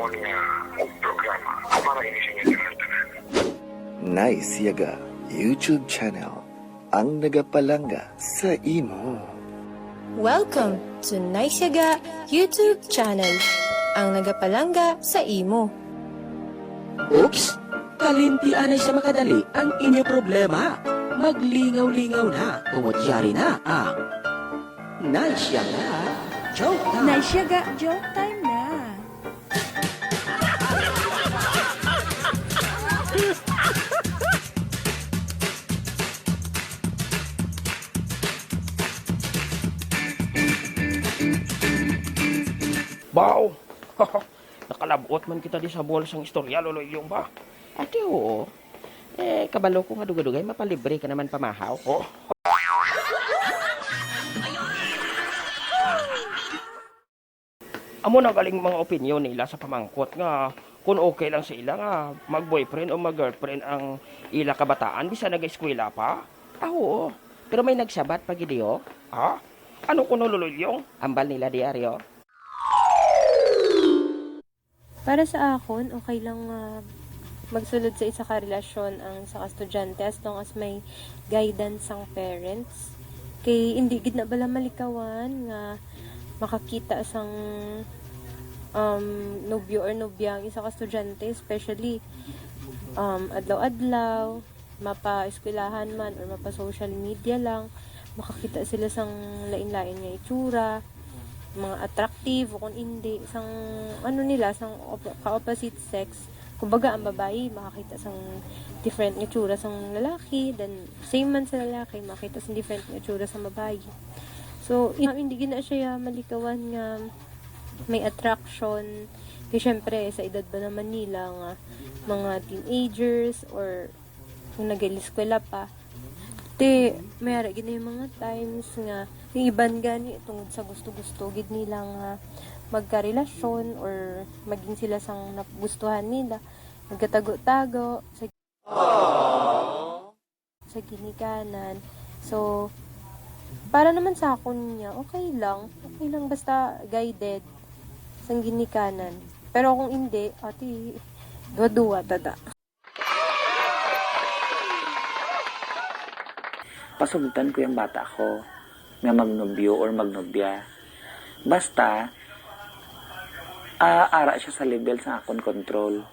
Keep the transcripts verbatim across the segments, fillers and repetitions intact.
Nga og programa para ini sa inyo tanan. Nice Yaga YouTube channel, ang nagapalangga sa imo. Welcome to Nice Yaga YouTube channel, ang nagapalangga sa imo. Oops! Kalimti anay sa makadali ang inyo problema. Maglingaw-lingaw na, tungod yari na ang Nice Yaga Joke Time. Nice Yaga Joke Time na. Baw! Nakalab-ot man kita di sa buhol sang istorya, Lolo Ilyong, ba? Ati, oo. Eh, kabalo ko nga dugay-dugay mapalibre ka naman pamahaw. Oh. Amo na galing mga opinyon nila sa pamangkot nga kung okay lang sa ila nga mag-boyfriend o mag-girlfriend ang ila kabataan bisan nag-eskwela pa. Ah, oo. Pero may nagsabat pa gid, oh. Ha? Ano kuno, Lolo Ilyong? Ambal nila, diaryo. Para sa akon, okay lang nga magsulod sa isa ka relasyon ang isa ka estudyante as long as may guidance sang parents. Kay hindi gid na bala malikawan nga makakita sang, um, nobyo or nobya ang isa ka estudyante, especially, um, adlaw-adlaw, mapa-eskwelahan man or mapa-social media lang, makakita sila sang lain-lain nga itsura, mga attractive o kung hindi, sang ano nila, sang op-, ka-opposite sex. Kumbaga, ang babayi makakita sang different nga itsura sang lalaki, then same man sa lalaki, makita sang different nga itsura sang babayi. So, in-, hindi gid na siya malikawan nga may attraction. Kay syempre, sa edad ba naman nila nga mga teenagers or kung nag-eskwela pa. Ti, may ara gid na yung mga times nga yung iban gani tungod sa gusto-gusto gid nila nga magkarelasyon or maging sila sang nap-, gustuhan nila, nagkatago-tago sa, sa ginikanan. So, para naman sa akon niya, okay lang. Okay lang basta guided sang ginikanan. Pero kung hindi, ati, duwa-duwa, tada. Pasugtan ko yung bata ko nga magnobyo or magnobya. Basta, ah, ara siya sa level sa akon control.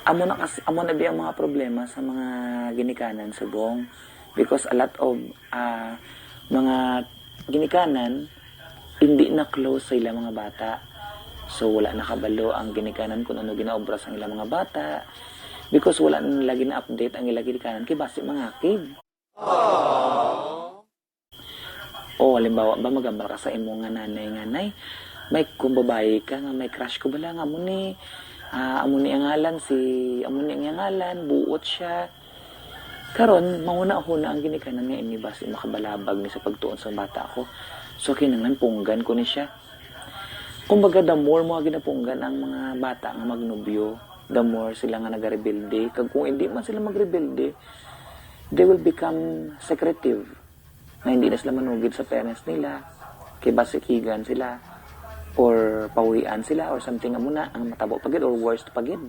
Amo na kasi, amo na bi ang mga problema sa mga ginikanan subong. Because a lot of, ah, mga ginikanan, hindi na close sa ilang mga bata. So, wala na kabalo ang ginikanan kung ano ginaobra sa ilang mga bata. Because wala na nila gina-update ang ilang ginikanan kay basi mangakig. O, halimbawa ba, magambal ka sa imo nga nanay nga, "Nay, may, kung babayi ka nga may crush ko bala nga amo ni, ah, amo ni ang ngalan, si, amo ni ang ngalan, buot siya." Karon, mahuna-huna ang ginikanan nga ini basi makabalabag ni sa pagtuon sa bata ko. So, kinahanglan punggan ko ni siya. Kumbaga, the more mo ginapunggan ang mga bata nga magnobyo, the more sila nga nagarebelde. Kag kung hindi man sila magrebelde, they will become secretive. Nga hindi na sila manugid sa parents nila, kay basikigan sila, or pahuwian sila, or something amo na, ang matabo pa gid, or worst pa gid.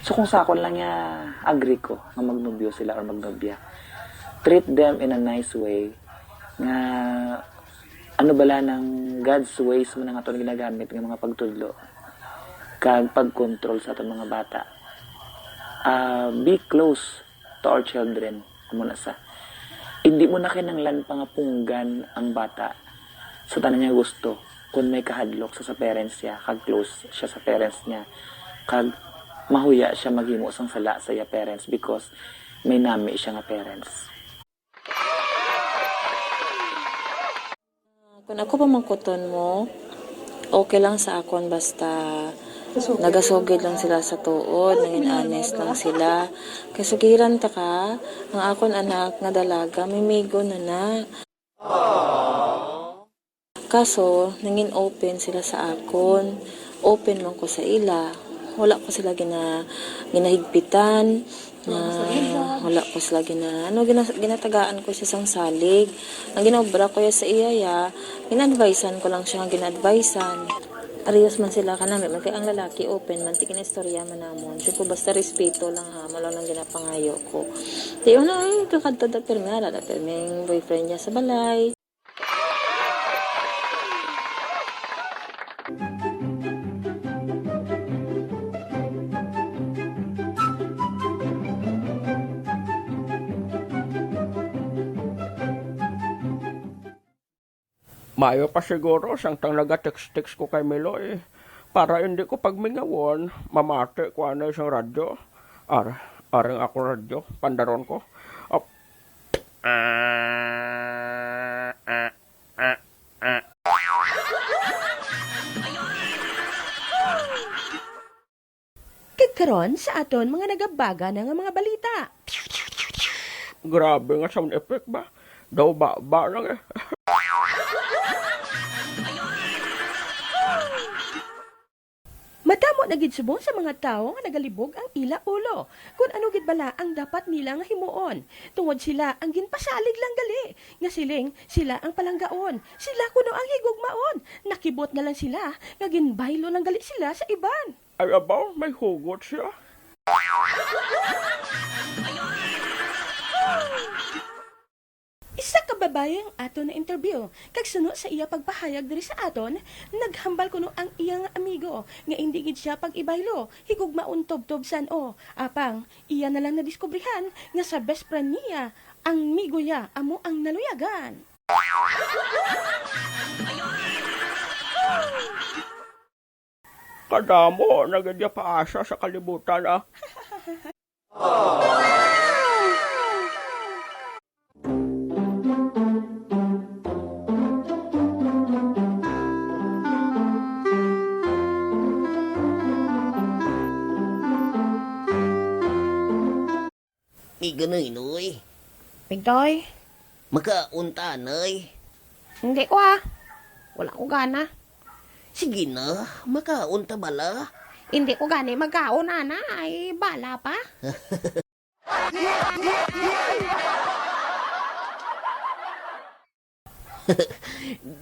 So, kung sa akon lang niya, agree ko nga magnobyo sila or magnobya. Treat them in a nice way, nga ano bala nang God's ways man ang aton ginagamit nga mga pagtudlo kag pag-control sa aton mga bata. Ah, be close to our children. Amo na sa. Hindi mo na kinahanglan pa nga punggan ang bata sa tanan niya gusto, kung may kahadlok sa, sa parents niya, kag close siya sa parents niya, kag mahuya siya maghimo sang sala sa iya parents because may nami siya nga parents. Kung ako pamangkuton mo, okay lang sa akon basta nagasugid lang sila sa tuod, nangin honest lang sila. Kay sugiran ta ka, ang akon anak nga dalaga, mimigo na na. Kaso, nangin open sila sa akon. Open man ko sa ila. Wala ko sila gina-, ginahigpitan. Nga wala ko sila gina-, ano, gina-, ginatagaan ko siya sang salig. Ang ginaobra ko ya sa iya, ya, gina-advisean ko lang siya nga gina-advisean. Parehas man sila ka nami, man kay ang lalaki open man, ti kinaistorya man namon. Siya ko, basta respeto lang ha, mo lang ang ginapangayo ko. Di una, ay, kakadto da pirmi, ala da pirmi ang boyfriend niya sa balay. Maayo pa siguro samtang naga-text-text ko kay Miloy, para indi ko pagmingawon, mamati ko anay sang radyo. Ar, aring ako radyo, pandaron ko. Ap-, ah, ah, ah, ah. Kag karon sa aton mga nagabaga na nga mga balita. Grabe nga sound effect ba? Daw baba lang eh. Madamo na gid subong sa mga tawo nga nagalibog ang ila ulo kon ano gid bala ang dapat nila nga himuon, tungod sila ang ginpasalig lang gali nga siling sila ang palanggaon, sila kuno ang higugmaon. Nakibot na lang sila nga ginbaylo lang gali sila sa iban. Ay, abaw, may hugot siya. Isa ka babayi ang aton na-interview, kag suno sa iya pagpahayag diri sa aton, naghambal kuno ang iya nga amigo nga indi gid siya pag-ibaylo, higugmaon tubtob san-o. Apang iya na lang nadiskubrihan nga sa best friend niya, ang migo niya amo ang naluyagan. Kadamo na gid ya paasa sa kalibutan, ah. Migo Noynoy. Migtoy? Makaon ta, Noy? Hindi ko, ah. Wala ko gana. Sige na, makaon ta bala. Hindi ko gani magkaon, ana. Ay, bala pa.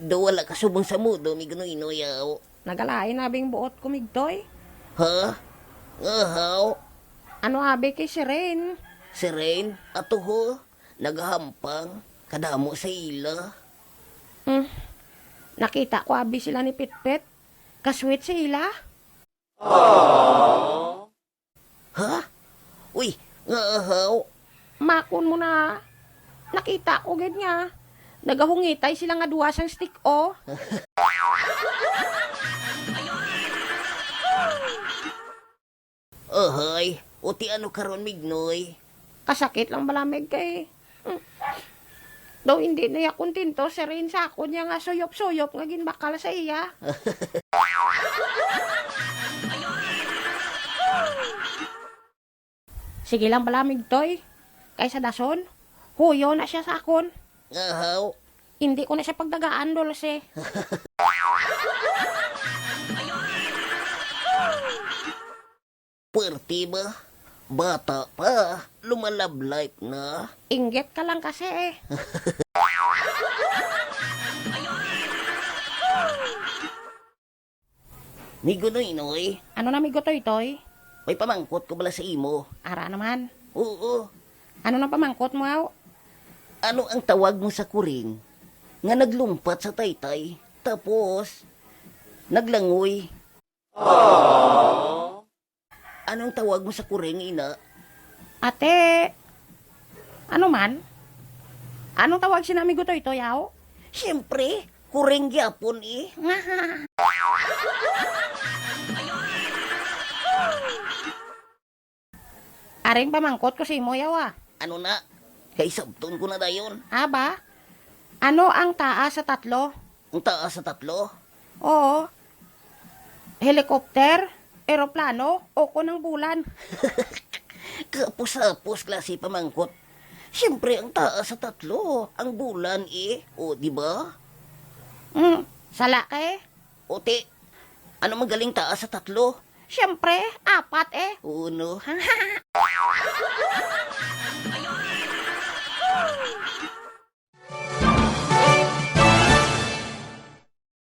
Do wala ka subong sa mudo, Migo Noynoy, aw. Nagalain na bing buot ko, Migtoy. Ha? Nga haw? Ano abi kay si Rain? Si Rain? Ato ho, nagahampang. Kadamo sa ila. Hmm. Nakita ko abi sila ni Pitpit. Kasweet sa ila. Ha? Uy, nga ahaw. Makon mo na. Nakita ko gid nga nagahungitay sila nga duwa sang stick, oh. Ahay, uti ano karon, Mignoy? Kasakit lang bala, Mig, kay, hmm. Daw hindi na iya kontento si Rain sa akon niya nga suyop-suyop nga ginbakal sa iya. Sige lang bala, Migtoy. Kaysa dason, huyo na siya sa akon. Ahaw. Hindi ko na siya pagdagaan, Dulce. Puwerte ba? Bata pa, lumalab life na. Inggit ka lang kasi eh. Migo Noynoy. Ano na, Migo Toytoy? May pamangkot ko bala sa imo. Ara naman. Oo. Ano na pamangkot mo, aw? Ano ang tawag mo sa kuring nga naglumpat sa taytay, tapos naglangoy? Ano ang tawag mo sa kuring, ina? Ate, ano man? Anong tawag sina, Migo Toytoy, aw? Siyempre, kuring gyapon eh. Aring pamangkot ko sa imo, yawa. Ano na? Kay sabton ko na dayon. Aba? Ano ang taas sa tatlo? Ang taas sa tatlo? Oo. Helicopter, eroplano, o kon ang bulan? Kapos-apos klase pamangkot. Siyempre, ang taas sa tatlo, ang bulan eh. O, di ba? Hmm, sala ka eh. O, ti, ano man galing taas sa tatlo? Siyempre, apat eh. Oo, no?